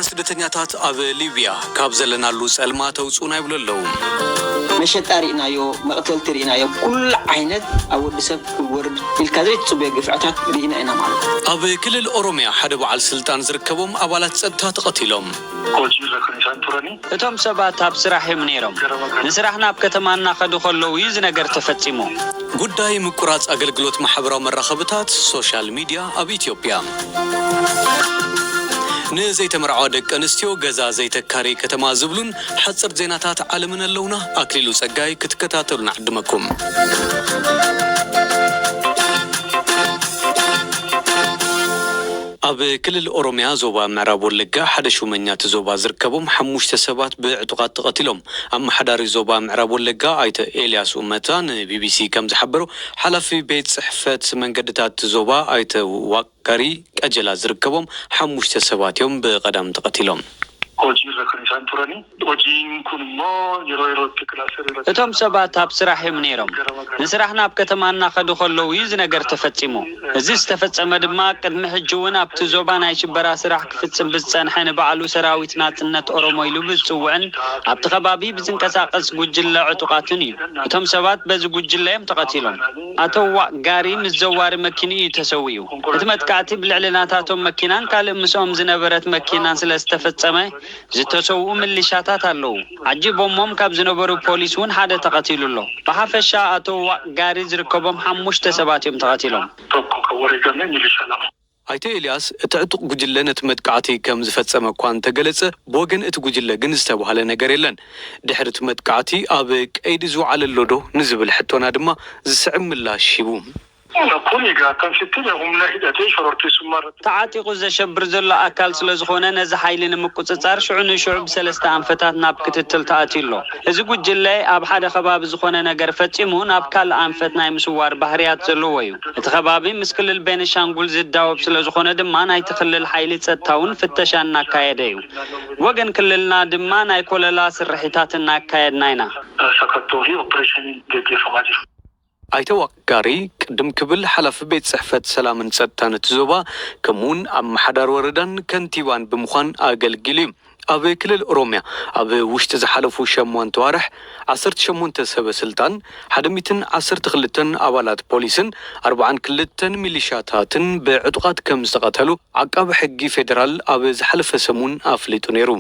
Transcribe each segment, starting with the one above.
ስደተኛታት ኣብ ሊብያ ካብ ዘለናሉ ጸልማ ተውጽኡና ይብሉ ኣለዉ። መሸጣ ርኢናዮ፣ መቕተልቲ ርኢናዮ፣ ኩሉ ዓይነት ኣብ ወዲ ሰብ ክወርድ ኢልካ ዘይትጽበዮ ግፍዕታት ርኢና ኢና ማለት እዩ። ኣብ ክልል ኦሮምያ ሓደ በዓል ስልጣን ዝርከቦም ኣባላት ጸጥታ ተቐቲሎም። እቶም ሰባት ኣብ ስራሕ እዮም ነይሮም። ንስራሕ ናብ ከተማ እናኸዱ ከለዉ እዩ እዚ ነገር ተፈጺሙ። ጉዳይ ምቁራጽ ኣገልግሎት ማሕበራዊ መራኸብታት፣ ሶሻል ሚድያ፣ ኣብ ኢትዮጵያ። ንዘይተመርዓዋ ደቂ ኣንስትዮ ገዛ ዘይተካሪ ከተማ ዝብሉን ሓጽር ዜናታት ዓለምን ኣለውና። ኣክሊሉ ጸጋይ ክትከታተሉና ዕድመኩም። ኣብ ክልል ኦሮምያ ዞባ ምዕራብ ወለጋ ሓደ ሹመኛ እቲ ዞባ ዝርከቦም ሓሙሽተ ሰባት ብዕጡቓት ተቐቲሎም። ኣመሓዳሪ ዞባ ምዕራብ ወለጋ ኣይተ ኤልያስ ኡመታ ንቢቢሲ ከም ዝሓበሮ፣ ሓላፊ ቤት ጽሕፈት መንገድታት እቲ ዞባ ኣይተ ዋካሪ ቀጀላ ዝርከቦም ሓሙሽተ ሰባት እዮም ብቐዳም ተቐቲሎም። Hojiirra kan isaan turani. Hojiin kun immoo yeroo yerootti kilaasii irratti እቶም ሰባት ኣብ ስራሕ እዮም ነይሮም። ንስራሕ ናብ ከተማ እናኸዱ ከለዉ እዩ እዚ ነገር ተፈጺሙ። እዚ ዝተፈጸመ ድማ ቅድሚ ሕጂ እውን ኣብቲ ዞባ ናይ ሽበራ ስራሕ ክፍጽም ብዝጸንሐ ንባዕሉ ሰራዊት ናጽነት ኦሮሞ ኢሉ ብዝጽውዕን ኣብቲ ከባቢ ብዝንቀሳቐስ ጉጅለ ዕጡቓትን እዩ። እቶም ሰባት በዚ ጉጅለ እዮም ተቐቲሎም። ኣቶ ዋእ ጋሪ ምስ ዘዋሪ መኪንኡ እዩ ተሰዊኡ። እቲ መጥቃዕቲ ብልዕሊ ናታቶም መኪናን ካልእ ምስኦም ዝነበረት መኪናን ስለ ዝተፈጸመ ዝተሰውኡ ምልሻታት ኣለዉ። ዓጂቦሞም ካብ ዝነበሩ ፖሊስ እውን ሓደ ተቐቲሉ ኣሎ። ብሓፈሻ ኣቶ ዋእ ጋሪ ዝርከቦም ሓሙሽተ ሰባት እዮም ተቐቲሎም። tokko kan wareegame milishaa lama. ኣይተ ኤልያስ፣ እቲ ዕጡቕ ጉጅለ ነቲ መጥቃዕቲ ከም ዝፈጸመ እኳ እንተገለጸ፣ ብወገን እቲ ጉጅለ ግን ዝተባህለ ነገር የለን። ድሕሪ እቲ መጥቃዕቲ ኣብ ቀይዲ ዝወዓለ ኣሎ ዶ ንዝብል ሕቶና ድማ ዝስዕብ ምላሽ ሂቡ። Kun egaa akkam sitti humna hidhatee shororkeessummaa irratti ተዓጢቑ ዘሸብር ዘሎ ኣካል ስለ ዝኾነ ነዚ ሓይሊ ንምቁጽጻር ሽዑ ንሽዑ ብሰለስተ ኣንፈታት ናብ ክትትል ተኣትዩ ኣሎ። እዚ ጉጅለ ኣብ ሓደ ከባቢ ዝኾነ ነገር ፈጺሙ ናብ ካልእ ኣንፈት ናይ ምስዋር ባህርያት ዘለዎ እዩ። እቲ ከባቢ ምስ ክልል ቤኒሻንጉል ዝዳወብ ስለ ዝኾነ ድማ ናይቲ ክልል ሓይሊ ጸጥታ እውን ፍተሻ እናካየደ እዩ። ብወገን ክልልና ድማ ናይ ኮለላ ስርሒታት እናካየድና ኢና። sakattoo fi opereeshiniin gaggeeffamaa jiru. ኣይተ ዋቅጋሪ ቅድም ክብል ሓላፊ ቤት ጽሕፈት ሰላምን ጸጥታን እቲ ዞባ ከምኡውን ኣመሓዳሪ ወረዳን ከንቲባን ብምዃን ኣገልጊሉ እዩ። ኣብ ክልል ኦሮምያ ኣብ ውሽጢ ዝሓለፉ ሸሞንተ ዋርሕ ዓሰርተ ሸሞንተ ሰበ ስልጣን፣ ሓደ ሚእትን ዓሰርተ ክልተን ኣባላት ፖሊስን ኣርባዓን ክልተን ሚሊሻታትን ብዕጡቓት ከም ዝተቐተሉ ዓቃቢ ሕጊ ፌደራል ኣብ ዝሓለፈ ሰሙን ኣፍሊጡ ነይሩ።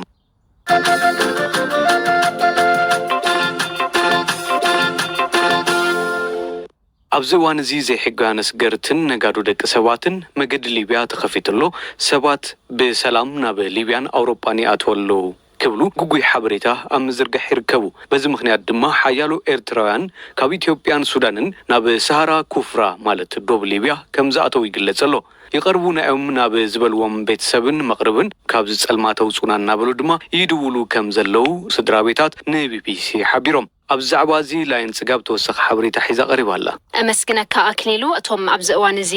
ኣብዚ እዋን እዚ ዘይሕጋውያን ኣስገርትን ነጋዶ ደቂ ሰባትን መገዲ ሊብያ ተኸፊቱ ኣሎ፣ ሰባት ብሰላም ናብ ሊብያን ኣውሮጳን ይኣትዉ ኣለዉ ክብሉ ግጉይ ሓበሬታ ኣብ ምዝርጋሕ ይርከቡ። በዚ ምኽንያት ድማ ሓያሎ ኤርትራውያን ካብ ኢትዮጵያን ሱዳንን ናብ ሰሃራ ኩፍራ ማለት ዶብ ሊብያ ከም ዝኣተዉ ይግለጽ ኣሎ። ይቐርቡና እዮም ናብ ዝበልዎም ቤተሰብን መቕርብን ካብ ዝጸልማ ተውጹና እናበሉ ድማ ይድውሉ ከም ዘለዉ ስድራ ቤታት ንቢቢሲ ሓቢሮም። ኣብዚ ዛዕባ እዚ ላይን ጽጋብ ተወሳኺ ሓበሬታ ሒዛ ቀሪባ ኣላ። ኣመስግነካ ኣክሊሉ። እቶም ኣብዚ እዋን እዚ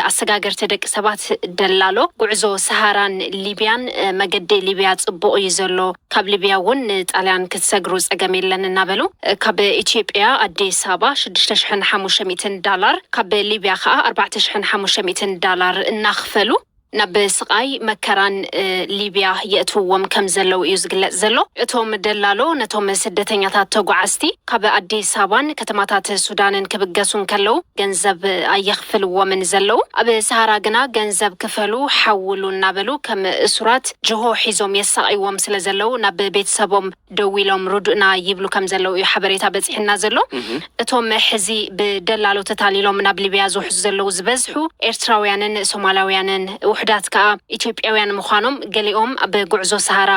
ኣሰጋገርቲ ደቂ ሰባት ደላሎ ጉዕዞ ሰሃራን ሊብያን መገዲ ሊብያ ጽቡቕ እዩ ዘሎ፣ ካብ ሊብያ እውን ንጣልያን ክትሰግሩ ጸገም የለን እናበሉ ካብ ኢትዮጵያ ኣዲስ ኣበባ ሽዱሽተ ሽሕን ሓሙሽተ ሚእትን ዳላር ካብ ሊብያ ከዓ ኣርባዕተ ሽሕን ሓሙሽተ ሚእትን ዳላር እናኽፈሉ ናብ ስቓይ መከራን ሊብያ የእትውዎም ከም ዘለዉ እዩ ዝግለጽ ዘሎ። እቶም ደላሎ ነቶም ስደተኛታት ተጓዓዝቲ ካብ ኣዲስ ኣበባን ከተማታት ሱዳንን ክብገሱ እንከለዉ ገንዘብ ኣየኽፍልዎምን ዘለዉ። ኣብ ሰሃራ ግና ገንዘብ ክፈሉ ሓውሉ እናበሉ ከም እሱራት ጅሆ ሒዞም የሳቕይዎም ስለ ዘለዉ ናብ ቤተሰቦም ደዊሎም ርዱእና ይብሉ ከም ዘለዉ እዩ ሓበሬታ በጺሕና ዘሎ። እቶም ሕዚ ብደላሎ ተታሊሎም ናብ ሊብያ ዝውሕዙ ዘለዉ ዝበዝሑ ኤርትራውያንን ሶማላውያንን ውሑዳት ከኣ ኢትዮጵያውያን ምዃኖም ገሊኦም ኣብ ጉዕዞ ሰሃራ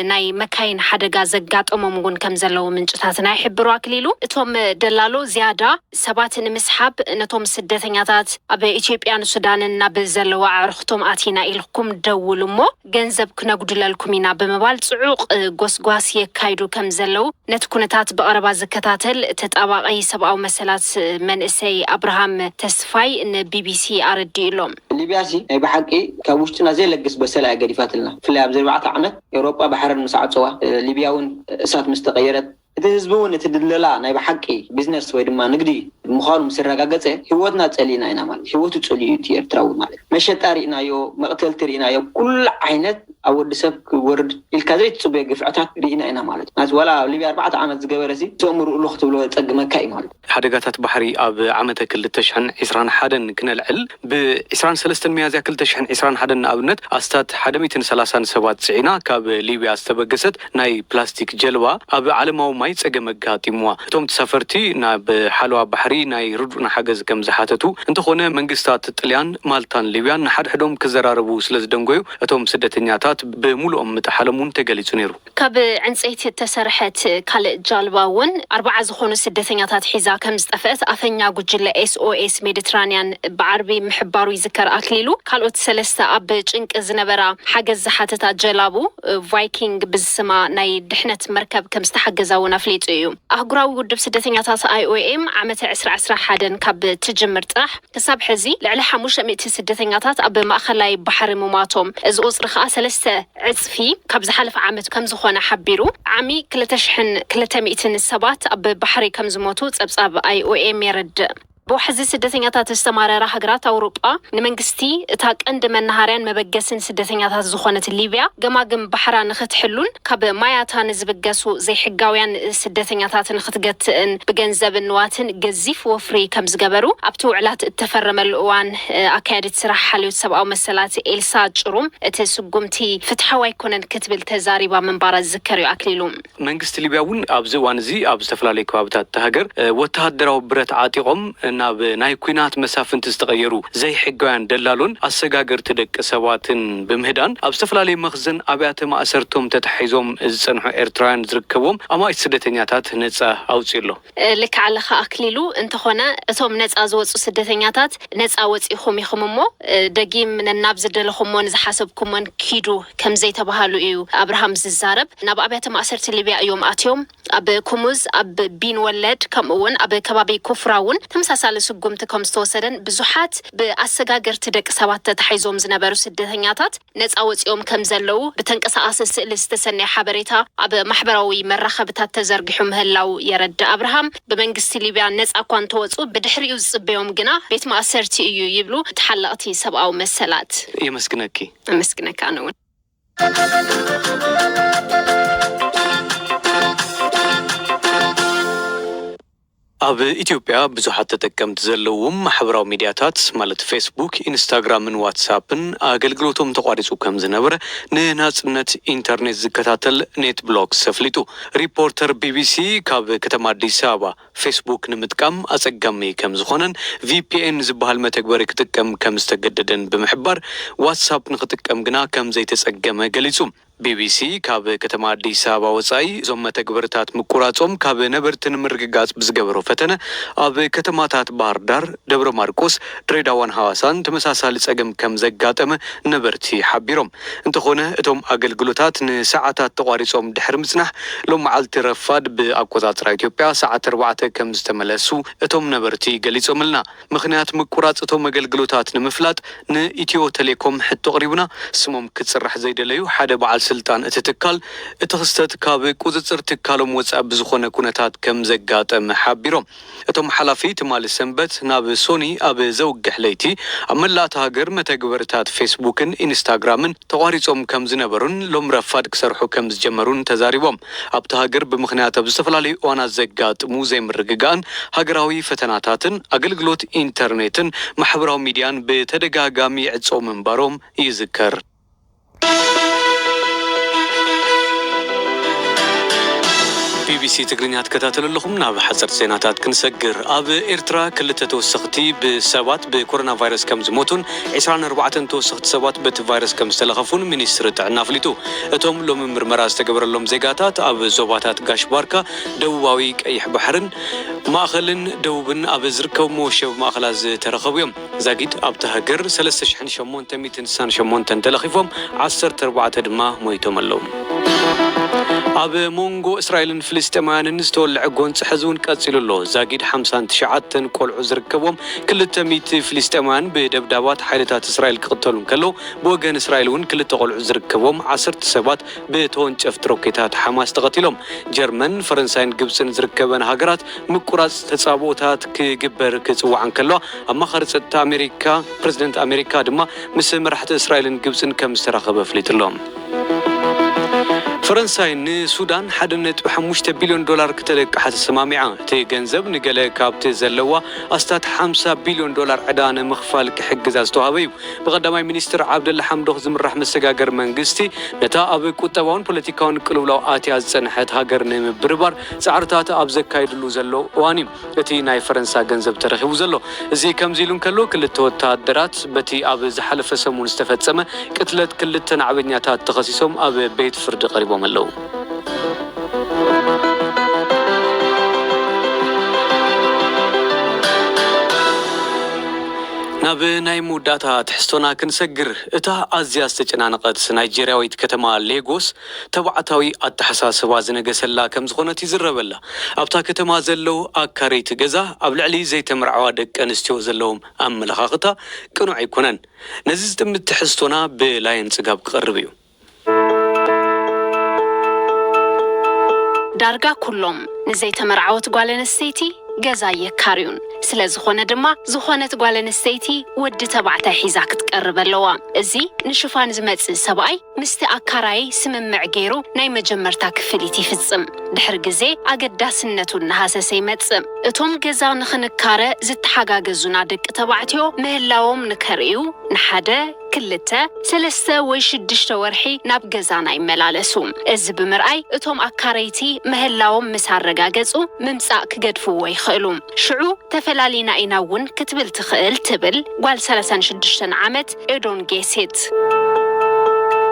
ናይ መካይን ሓደጋ ዘጋጠሞም እውን ከም ዘለዉ ምንጭታትና ይሕብሩ ኣክሊሉ። እቶም ደላሎ ዝያዳ ሰባት ንምስሓብ ነቶም ስደተኛታት ኣብ ኢትዮጵያን ሱዳንን ናብ ዘለዋ ኣዕርኽቶም ኣቲና ኢልኩም ደውሉ እሞ ገንዘብ ክነጉድለልኩም ኢና ብምባል ጽዑቕ ጎስጓስ የካይዱ ከም ዘለዉ ነቲ ኩነታት ብቐረባ ዝከታተል ተጣባቒ ሰብኣዊ መሰላት መንእሰይ ኣብርሃም ተስፋይ ንቢቢሲ ኣረዲኡ ኣሎ። ሊብያሲ ናይ ብሓቂ ካብ ውሽጥና ዘይለግስ በሰላ እያ ገዲፋትልና። ብፍላይ ኣብዚ ኣርባዕተ ዓመት ኤውሮጳ ባሕረን ምስ ዓጸዋ፣ ሊብያ እውን እሳት ምስ ተቐየረት፣ እቲ ህዝቢ እውን እቲ ድለላ ናይ ብሓቂ ቢዝነስ ወይ ድማ ንግዲ ምዃኑ ምስ ኣረጋገጸ፣ ህይወትና ጸሊእና ኢና ማለት፣ ህይወቱ ጸሊኡ እቲ ኤርትራዊ ማለት። መሸጣ ርኢናዮ፣ መቕተልቲ ርኢናዮ፣ ኩሉ ዓይነት ኣብ ወዲ ሰብ ክወርድ ኢልካ ዘይትጽበዮ ግፍዕታት ርኢና ኢና ማለት እዩ። ናዚ ዋላ ኣብ ሊብያ ኣርባዕተ ዓመት ዝገበረ ሲ፣ ስእምሩ እሉ ክትብሎ ጸግመካ እዩ ማለት እዩ። ሓደጋታት ባሕሪ ኣብ ዓመተ ክልተ ሽሕን ዕስራን ሓደን ክነልዕል፣ ብ ዕስራን ሰለስተን ሚያዝያ ክልተ ሽሕን ዕስራን ሓደን ንኣብነት ኣስታት ሓደ ሚእትን ሰላሳን ሰባት ጽዒና ካብ ሊብያ ዝተበገሰት ናይ ፕላስቲክ ጀልባ ኣብ ዓለማዊ ማይ ጸገም ኣጋጢምዋ። እቶም ተሳፈርቲ ናብ ሓለዋ ባሕሪ ናይ ርዱእና ሓገዝ ከም ዝሓተቱ፣ እንተኾነ መንግስታት ጥልያን፣ ማልታን ሊብያን ንሓድሕዶም ክዘራረቡ ስለ ዝደንጎዩ፣ እቶም ስደተኛታት ብምሉኦም ምጥሓሎም እውን ተገሊጹ ነይሩ። ካብ ዕንጸይቲ እተሰርሐት ካልእ ጃልባ እውን ኣርባዓ ዝኾኑ ስደተኛታት ሒዛ ከም ዝጠፍአት ኣፈኛ ጉጅለ ኤስ ኦ ኤስ ሜዲትራንያን ብዓርቢ ምሕባሩ ይዝከር። ኣክሊሉ፣ ካልኦት ሰለስተ ኣብ ጭንቂ ዝነበራ ሓገዝ ዝሓተታ ጀላቡ ቫይኪንግ ብዝስማ ናይ ድሕነት መርከብ ከም ዝተሓገዛ እውን ኣፍሊጡ እዩ። ኣህጉራዊ ውድብ ስደተኛታት ኣይ ኦ ኤም ዓመተ ዕስራ ዕስራ ሓደን ካብ ትጅምር ጥራሕ ክሳብ ሕዚ ልዕሊ ሓሙሽተ ሚእቲ ስደተኛታት ኣብ ማእኸላይ ባሕሪ ምሟቶም፣ እዚ ቁጽሪ ከኣ ሰለስተ ዕጽፊ ካብ ዝሓለፈ ዓመት ከም ዝኾነ ሓቢሩ። ዓሚ ክልተ ሽሕን ክልተ ሚእትን ሰባት ኣብ ባሕሪ ከም ዝሞቱ ጸብጻብ ኣይ ኦ ኤም የረድእ። ብዋሕዚ ስደተኛታት ዝተማረራ ሃገራት ኣውሮጳ ንመንግስቲ እታ ቀንዲ መናሃርያን መበገስን ስደተኛታት ዝኾነት ሊብያ ገማግም ባሕራ ንኽትሕሉን ካብ ማያታ ንዝብገሱ ዘይሕጋውያን ስደተኛታት ንኽትገትእን ብገንዘብን ንዋትን ገዚፍ ወፍሪ ከም ዝገበሩ ኣብቲ ውዕላት እተፈረመሉ እዋን፣ እ፣ ኣካያዲት ስራሕ ሓልዮት ሰብኣዊ መሰላት ኤልሳ ጭሩም እቲ ስጉምቲ ፍትሓዊ ኣይኮነን ክትብል ተዛሪባ ምንባራ ዝዝከር እዩ። ኣክሊሉ። መንግስቲ ሊብያ እውን ኣብዚ እዋን እዚ ኣብ ዝተፈላለዩ ከባቢታት እታ ሃገር፣ እ፣ ወተሃደራዊ ብረት ዓጢቖም ናብ ናይ ኲናት መሳፍንቲ ዝተቐየሩ ዘይሕጋውያን ደላሎን ኣሰጋገርቲ ደቂ ሰባትን ብምህዳን ኣብ ዝተፈላለዩ መኽዘን ኣብያተ ማእሰርቶም ተታሒዞም ዝጸንሑ ኤርትራውያን ዝርከብዎም ኣማኢት ስደተኛታት ነጻ ኣውጺኡ ኣሎ። እ፣ ልክዕ ኣለኻ ኣክሊሉ። እንተኾነ እቶም ነጻ ዝወጹ ስደተኛታት ነጻ ወጺኹም ኢኹም እሞ፣ እ፣ ደጊም ነናብ ዝደለኹሞን ዝሓሰብኩሞን ኪዱ ከም ዘይተባሃሉ እዩ ኣብርሃም ዝዛረብ። ናብ ኣብያተ ማእሰርቲ ሊብያ እዮም ኣትዮም። ኣብ ኩሙዝ፣ ኣብ ቢን ወለድ፣ ከምኡ እውን ኣብ ከባቢ ኩፍራ እውን ተመሳሳሊ ስጉምቲ ከም ዝተወሰደን ብዙሓት ብኣሰጋገርቲ ደቂ ሰባት ተታሒዞም ዝነበሩ ስደተኛታት ነጻ ወጺኦም ከም ዘለዉ ብተንቀሳቓሲ ስእሊ ዝተሰነየ ሓበሬታ ኣብ ማሕበራዊ መራኸብታት ተዘርጊሑ ምህላው የረድእ። ኣብርሃም፣ ብመንግስቲ ሊብያ ነጻ እኳ እንተወጹ፣ ብድሕሪኡ ዝጽበዮም ግና ቤት ማእሰርቲ እዩ ይብሉ ተሓለቕቲ ሰብኣዊ መሰላት። የመስግነኪ። ኣመስግነካ ኣነ እውን። ኣብ ኢትዮጵያ ብዙሓት ተጠቀምቲ ዘለዎም ማሕበራዊ ሚድያታት ማለት ፌስቡክ፣ ኢንስታግራምን ዋትሳፕን ኣገልግሎቶም ተቋሪጹ ከም ዝነበረ ንናጽነት ኢንተርኔት ዝከታተል ኔት ብሎክስ ኣፍሊጡ። ሪፖርተር ቢ ቢ ሲ ካብ ከተማ ኣዲስ ኣበባ ፌስቡክ ንምጥቃም ኣጸጋሚ ከም ዝኾነን ቪ ፒ ኤን ዝበሃል መተግበሪ ክጥቀም ከም ዝተገደደን ብምሕባር ዋትሳፕ ንኽጥቀም ግና ከም ዘይተጸገመ ገሊጹ። ቢ ቢ ሲ ካብ ከተማ ኣዲስ ኣበባ ወጻኢ እዞም መተግበርታት ምቁራጾም ካብ ነበርቲ ንምርግጋጽ ብዝገበሮ ፈተነ ኣብ ከተማታት ባህር ዳር፣ ደብረ ማርቆስ፣ ድሬዳዋን ሃዋሳን ተመሳሳሊ ጸገም ከም ዘጋጠመ ነበርቲ ሓቢሮም። እንተኾነ እቶም ኣገልግሎታት ንሰዓታት ተቋሪጾም ድሕሪ ምጽናሕ ሎም መዓልቲ ረፋድ ብኣቆጻጽራ ኢትዮጵያ ሰዓት ኣርባዕተ ከም ዝተመለሱ እቶም ነበርቲ ገሊጾምልና። ምኽንያት ምቁራጽ እቶም ኣገልግሎታት ንምፍላጥ ንኢትዮ ቴሌኮም ሕቶ ኣቕሪብና፣ ስሞም ክጽራሕ ዘይደለዩ ሓደ በዓል ስልጣን እቲ ትካል፣ እቲ ክስተት ካብ ቁጽጽር ትካሎም ወጻኢ ብዝኾነ ኩነታት ከም ዘጋጠመ ሓቢሮም። እቶም ሓላፊ ትማሊ ሰንበት ናብ ሶኒ ኣብ ዘውግሕ ለይቲ ኣብ መላእ እታ ሃገር መተግበርታት ፌስቡክን ኢንስታግራምን ተቋሪጾም ከም ዝነበሩን ሎም ረፋድ ክሰርሑ ከም ዝጀመሩን ተዛሪቦም። ኣብታ ሃገር ብምኽንያት ኣብ ዝተፈላለዩ እዋናት ዘጋጥሙ ዘይምርግጋእን ሃገራዊ ፈተናታትን ኣገልግሎት ኢንተርኔትን ማሕበራዊ ሚድያን ብተደጋጋሚ ይዕጸው ምንባሮም ይዝከር። ቢ ቢ ሲ ትግርኛ ትከታተሉ ኣለኹም። ናብ ሓጸርቲ ዜናታት ክንሰግር። ኣብ ኤርትራ ክልተ ተወሰኽቲ ብሰባት ብኮሮና ቫይረስ ከም ዝሞቱን ዕስራን ኣርባዕተን ተወሰኽቲ ሰባት በቲ ቫይረስ ከም ዝተለኸፉን ሚኒስትሪ ጥዕና ኣፍሊጡ። እቶም ሎሚ ምርመራ ዝተገበረሎም ዜጋታት ኣብ ዞባታት ጋሽ ባርካ፣ ደቡባዊ ቀይሕ ባሕርን ማእኸልን ደቡብን ኣብ ዝርከቡ መወሸቢ ማእኸላት ዝተረኸቡ እዮም። ዛጊድ ኣብቲ ሃገር ሰለስተ ሽሕን ሸሞንተ ሚእትን ስሳን ሸሞንተን ተለኺፎም፣ ዓሰርተ ኣርባዕተ ድማ ሞይቶም ኣለዉ። ኣብ መንጎ እስራኤልን ፍልስጤማውያንን ዝተወልዐ ጎንፂ ሕዚ እውን ቀፂሉ ኣሎ። ዛጊድ ሓምሳን ትሽዓተን ቆልዑ ዝርከብዎም ክልተ ሚእቲ ፍልስጤማውያን ብደብዳባት ሓይልታት እስራኤል ክቕተሉ እንከለዉ፣ ብወገን እስራኤል እውን ክልተ ቆልዑ ዝርከብዎም ዓሰርተ ሰባት ብተወንጨፍቲ ሮኬታት ሓማስ ተቐቲሎም። ጀርመን፣ ፈረንሳይን ግብፅን ዝርከበን ሃገራት ምቁራፅ ተፃብኦታት ክግበር ክፅውዓ እንከለዋ፣ ኣማኻሪ ፀጥታ ኣሜሪካ፣ ፕሬዝደንት ኣሜሪካ ድማ ምስ መራሕቲ እስራኤልን ግብፅን ከም ዝተራኸበ ኣፍሊጡ ኣሎ። ፈረንሳይ ንሱዳን ሓደ ነጥቢ ሓሙሽተ ቢልዮን ዶላር ክተለቅሓ ተሰማሚዓ። እቲ ገንዘብ ንገለ ካብቲ ዘለዋ ኣስታት ሓምሳ ቢልዮን ዶላር ዕዳ ንምኽፋል ክሕግዛ ዝተዋህበ እዩ። ብቐዳማይ ሚኒስትር ዓብደላ ሓምዶክ ዝምራሕ መሰጋገሪ መንግስቲ፣ ነታ ኣብ ቁጠባውን ፖለቲካውን ቅልውላው ኣትያ ዝጸንሐት ሃገር ንምብርባር ጻዕርታት ኣብ ዘካይድሉ ዘሎ እዋን እዩ እቲ ናይ ፈረንሳ ገንዘብ ተረኺቡ ዘሎ። እዚ ከምዚ ኢሉ እንከሎ፣ ክልተ ወተሃደራት በቲ ኣብ ዝሓለፈ ሰሙን ዝተፈጸመ ቅትለት ክልተ ናዕበኛታት ተኸሲሶም ኣብ ቤት ፍርዲ ቀሪቦም ኣለዉ። ናብ ናይ መወዳእታ ትሕዝቶና ክንሰግር፣ እታ ኣዝያ ዝተጨናነቐት ናይጄርያዊት ከተማ ሌጎስ፣ ተባዕታዊ ኣተሓሳስባ ዝነገሰላ ከም ዝኾነት ይዝረበላ። ኣብታ ከተማ ዘለዉ ኣካረይቲ ገዛ፣ ኣብ ልዕሊ ዘይተመርዓዋ ደቂ ኣንስትዮ ዘለዎም ኣመለኻኽታ ቅኑዕ ኣይኮነን። ነዚ ዝጥምት ትሕዝቶና ብላየን ጽጋብ ክቐርብ እዩ። ዳርጋ ኩሎም ንዘይተመርዓወት ጓል ኣንስተይቲ ገዛ የካርዩን። ስለ ዝኾነ ድማ፣ ዝኾነት ጓል ኣንስተይቲ ወዲ ተባዕታይ ሒዛ ክትቀርብ ኣለዋ። እዚ ንሽፋን ዝመጽእ ሰብኣይ ምስቲ ኣካራይ ስምምዕ ገይሩ ናይ መጀመርታ ክፍሊት ይፍጽም። ድሕሪ ግዜ ኣገዳስነቱ እናሃሰሰ ይመጽእ። እቶም ገዛ ንኽንካረ ዝተሓጋገዙና ደቂ ተባዕትዮ ምህላዎም ንከርእዩ፣ ንሓደ፣ ክልተ፣ ሰለስተ ወይ ሽዱሽተ ወርሒ ናብ ገዛና ይመላለሱ። እዚ ብምርኣይ፣ እቶም ኣካረይቲ ምህላዎም ምስ ኣረጋገጹ፣ ምምጻእ ክገድፍዎ ይኽእሉ። ሽዑ፣ "ተፈላሊና ኢና እውን" ክትብል ትኽእል፣ ትብል ጓል ሰላሳን ሽዱሽተን ዓመት ኤዶን ጌሴት።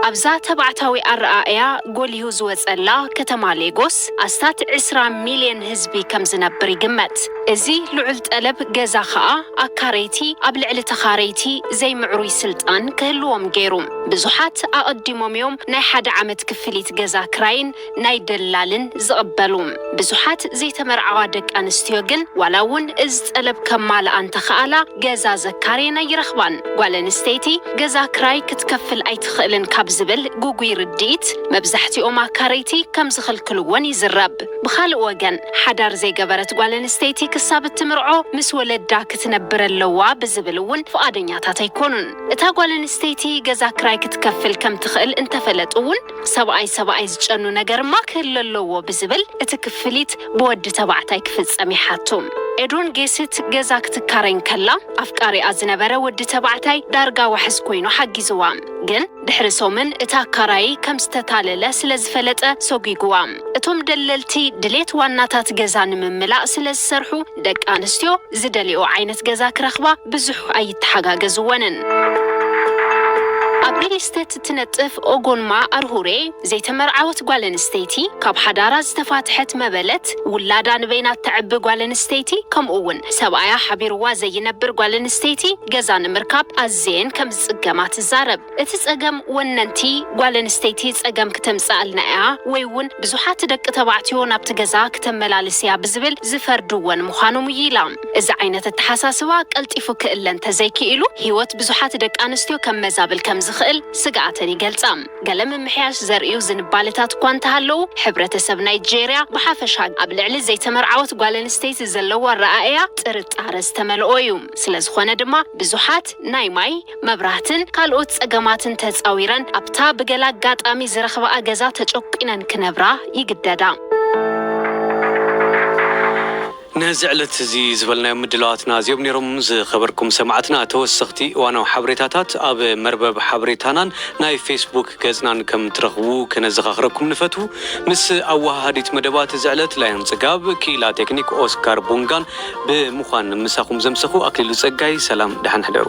ኣብዛ ተባዕታዊ ኣረኣእያ ጎሊሁ ዝወጸላ ከተማ ሌጎስ፣ ኣስታት ዕስራ ሚልዮን ህዝቢ ከም ዝነብር ይግመት። እዚ ልዑል ጠለብ ገዛ ኸኣ፣ ኣካረይቲ ኣብ ልዕሊ ተኻረይቲ ዘይምዕሩይ ስልጣን ክህልዎም ገይሩ። ብዙሓት ኣቐዲሞም እዮም ናይ ሓደ ዓመት ክፍሊት ገዛ ክራይን ናይ ደላልን ዝቕበሉ። ብዙሓት ዘይተመርዓዋ ደቂ ኣንስትዮ ግን፣ ዋላ እውን እዚ ጠለብ ከማልኣ እንተኸኣላ፣ ገዛ ዘካርየን ኣይረኽባን። ጓል ኣንስተይቲ ገዛ ክራይ ክትከፍል ኣይትኽእልን ካብ ዝብል ግጉይ ርድኢት፣ መብዛሕትኦም ኣካረይቲ ከም ዝኽልክልወን ይዝረብ። ብኻልእ ወገን፣ ሓዳር ዘይገበረት ጓል ኣንስተይቲ ክሳብ እትምርዖ ምስ ወለዳ ክትነብር ኣለዋ ብዝብል እውን ፍቓደኛታት ኣይኮኑን። እታ ጓል ኣንስተይቲ ገዛ ክራይ ክትከፍል ከም ትኽእል እንተፈለጡ እውን፣ ሰብኣይ ሰብኣይ ዝጨኑ ነገርማ ክህሉ ኣለዎ ብዝብል፣ እቲ ክፍሊት ብወዲ ተባዕታይ ክፍጸም ይሓቱ። ኤዶን ጌስት ገዛ ክትካረይ እንከላ፣ ኣፍቃሪኣ ዝነበረ ወዲ ተባዕታይ ዳርጋ ዋሕስ ኮይኑ ሓጊዝዋ። ግን ድሕሪ ሰሙን እቲ ኣካራዪ ከም ዝተታለለ ስለ ዝፈለጠ ሰጒግዋ። እቶም ደለልቲ ድሌት ዋናታት ገዛ ንምምላእ ስለ ዝሰርሑ፣ ደቂ ኣንስትዮ ዝደልዮ ዓይነት ገዛ ክረኽባ ብዙሕ ኣይተሓጋገዝወንን። ኣብ ሪል ስቴት እትነጥፍ ኦጎንማ ኣርሁሬ፣ ዘይተመርዓወት ጓል ኣንስተይቲ፣ ካብ ሓዳራ ዝተፋትሐት መበለት፣ ውላዳ ንበይና እተዕቢ ጓል ኣንስተይቲ፣ ከምኡ እውን ሰብኣያ ሓቢርዋ ዘይነብር ጓል ኣንስተይቲ ገዛ ንምርካብ ኣዘየን ከም ዝጽገማ ትዛረብ። እቲ ጸገም ወነንቲ ጓል ኣንስተይቲ ጸገም ክተምጽኣልና እያ ወይ እውን ብዙሓት ደቂ ተባዕትዮ ናብቲ ገዛ ክተመላልስ እያ ብዝብል ዝፈርድወን ምዃኖም እዩ ኢላ። እዚ ዓይነት ኣተሓሳስባ ቀልጢፉ ክእለ እንተዘይክኢሉ፣ ህይወት ብዙሓት ደቂ ኣንስትዮ ከመዛብል ከም ዝኽእል ስግኣተን ይገልጻ። ገለ ምምሕያሽ ዘርእዩ ዝንባለታት እኳ እንተሃለዉ፣ ሕብረተሰብ ናይጄርያ ብሓፈሻ ኣብ ልዕሊ ዘይተመርዓወት ጓል ኣንስተይቲ ዘለዎ ኣረኣእያ ጥርጣረ ዝተመልኦ እዩ። ስለ ዝኾነ ድማ ብዙሓት ናይ ማይ፣ መብራህትን ካልኦት ጸገማትን ተጻዊረን ኣብታ ብገለ ኣጋጣሚ ዝረኽባኣ ገዛ ተጨቁነን ክነብራ ይግደዳ። ነዚ ዕለት እዚ ዝበልናዮም ምድላዋትና እዚኦም ነይሮም። ዝኸበርኩም ሰማዕትና፣ ተወሰኽቲ እዋናዊ ሓበሬታታት ኣብ መርበብ ሓበሬታናን ናይ ፌስቡክ ገጽናን ከም ትረኽቡ ከነዘኻኽረኩም ንፈቱ። ምስ ኣወሃሃዲት መደባት እዚ ዕለት ላዮን ጽጋብ፣ ክኢላ ቴክኒክ ኦስካር ቡንጋን ብምዃን ምሳኹም ዘምሰኹ ኣክሊሉ ጸጋይ፣ ሰላም፣ ደሓን ሕደሩ።